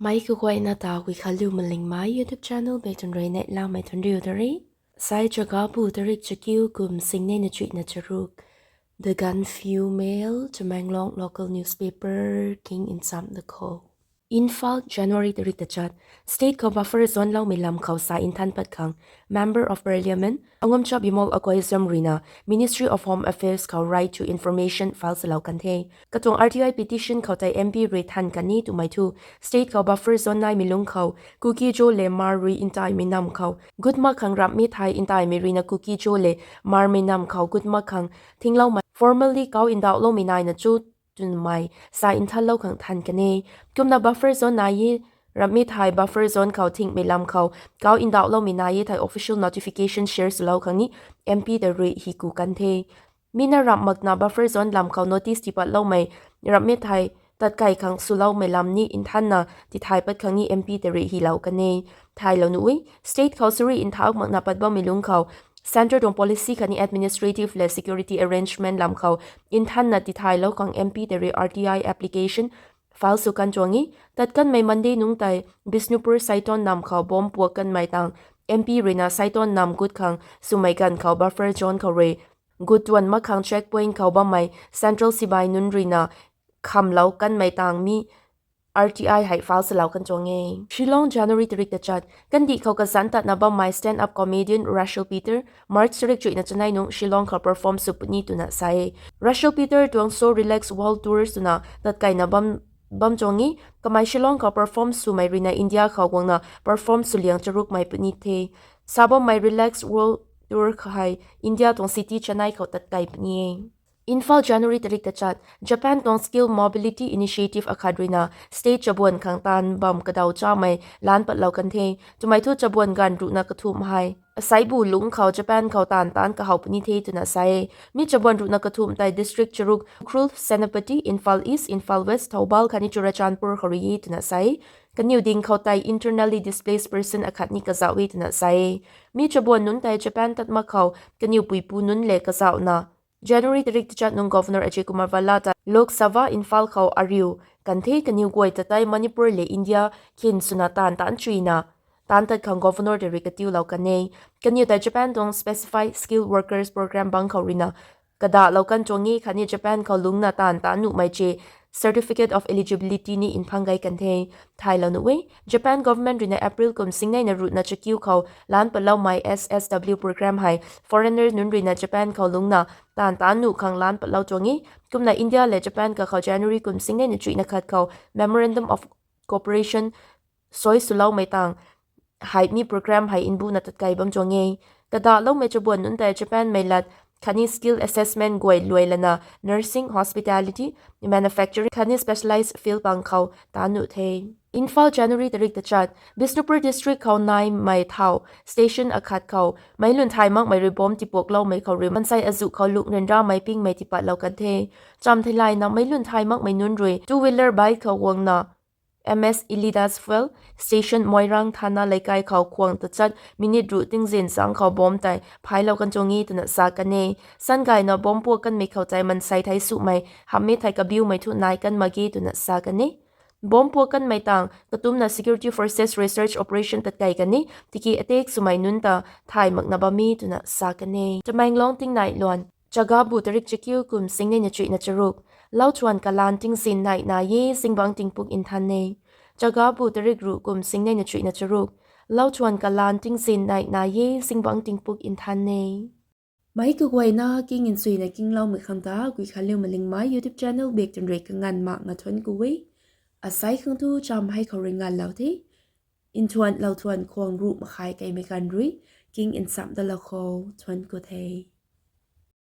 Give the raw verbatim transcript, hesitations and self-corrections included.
Meic kaguayna ta Guikhanliu Malingmei YouTube channel bak tun rui neihlamei thuanriu ta re. Sai Chagabu tarik chakiu kum singnei na chuihna charuk. The Gaanphiu Mail, Tamenglong local newspaper king nchamc da khou. Imphal, January tarik tachat. State khou buffer zone loumei lam khou sa nthan pat khang Member of Parliament Angomcha Bimol Akoijam ruina Ministry of Home Affairs khou Right to Information file swlou kan the. Katuang R T I petition khou tei M P rui than kan e twmei thu, state khou buffer zone naimei lungc khou Kuki-Zo le Hmar rui ntaimei nam khou gut mak khang ramhmei thei ntaimei ruina Kuki-Zo le Hmarmei nam khou gut mak khang thingloumei formally kau ndauhloumei naina cho twmei sa nthanlou khang than kan e. Kumna buffer zone nai e, ramhmei thei buffer zone khou thingmei lam khou kau ndauhloumei nai e thei official notification share swlou khang ni M P ta rui hi ku kan the. Mi na ramh makna buffer zone lam khou notice tipatloumei ramhmei thei tatkai khang swloumei lam ni nthanna tithay pat khang ni M P ta rui hilou kan e. Thaylou nuh e, state khou suri nthak makna pat bammei lungc khou Centre tuang policy khatni administrative le security arrangement lam khou nthanna tithaylou khang M P ta rui R T I application file sw kan tuang e. Tat kanmei Monday nungc tei Bishnupur Saiton nam khou bomb puak kanmei tang M P ruina Saiton nam gut khang swmei ganv khou buffer zone khou rui gut tuan mak khang checkpoint khou bammei Central sibai nunc ruina khamlou kanmei tang mi R T I hei file swlou kan tuang e. Shillong, January tarik tachat. Kandih khou kazanc tatna bammei stand-up comedian Rachel Peter, March tarik chuihna chanei nungc Shillong khou perform sw puni twna sa e. Rachel Peter tuang show Relax World Tour swna tatkaina bam, bam tuang e. Kamei Shillong khou perform swmei ruina India khou guangna perform sw liang charukmei puni the. Sa bammei Relax World Tour khou hei India tuang city chanei khou tatkai puni e. Imphal, January tarik tachat. Japan tuang Skill Mobility Initiative akhat ruina state chabuan khang taanv bam kadaw chamei lan patlou kan the. Twmei thu chabuan ganv ruhna kathumh hei asaibu lungc khou Japan khou taanv taanc kahaw puni the twna sa e. Mi chabuan ruhna kathumh tei district charuk Ukhrul, Senapati, Imphal East, Imphal West, Thoubal khatni Churachandpur khou rui e twna sa e. Kaniw ding khou tei internally displaced person akhat ni kazauh e twna sa e. Mi chabuan nunc tei Japan tat mak khou kaniw puipu nunc le kazauhna January tarik tachat nung Governor Ajay Kumar Bhalla ta Lok Sabha Imphal khou ariu kan the. Kaniw guay ta tei Manipur le India khin swna taanv taanc chuina taanc tat khang Governor ta rui katiulou kan e. Kaniw tei Japan tuang Specified Skilled Workers Program bang khou ruina kadahlou kan tuang e khatni Japan khou lungcna taanv taanc nuhmei ce Certificate of Eligibility ni nphang gay kan the. Thaylou nuh e, Japan government ruina April kum singneina ruhna chakiu khou lan patloumei S S W program hei foreigners nunc ruina Japan khou lungcna taanv taanc nuh khang lan patlou tuang e. Kumna India le Japan kakhou January kum singneina chuihna khat khou Memorandum of Cooperation soi swloumei tang hei mi program hei nbuna tatkai bam tuang e. Kadahloumei chabuan nunc tei Japan mei lat khatni skill assessment guay luai lana nursing, hospitality, manufacturing khatni specialized field pang khou taanc nuh the. Imphal, January tarik tachat. Bishnupur district khou naimei thau station akhat khou meic lun thay makmei rui bomb tipuakloumei khou rui mansei azuh khou lungh ryanramei pingmei tipatlou kan the. Chamv theilayna meic lun thay makmei nunc rui two wheeler bike khou guangna M S Elidas Fuel Station, Moirang Thana Leikai khou khwang tachat minute ruh tingzin chang khou bomb tei phailou kan tuang e twna sa kan e. Sangayna bomb puak kanmei khou tei mansei thei suhmei hamhmei thei kabiumei thu nai kan mak ge twna sa kan e. Bomb puak kanmei tang katumna security forces rui search operation tatkai kan e, tiki attack swmei nunc ta thay makna bam e twna sa kan e. Tamenglong tingnai luan. Chagabu tarik chakiu kum singneina chuihna charuk. Lauthuan kalan tingzin naina e, zingbangc tingpuk nthan e. Chagabu tarik ruh kum singneina chuihna charuk. Lauthuan kalan tingzin naina e, zingbangc tingpuk nthan e. Meic kaguayna king nchuina kingloumei khang ta Guikhanliu Malingmei YouTube channel bak tun rui kanganv makna thuanc ku e. Asai khang thu chamv hei khou rui nganvlou the. Nthuan lauthuan khwang ruh makhai keimei ganv rui king nchamc dalou khou thuanc ku the.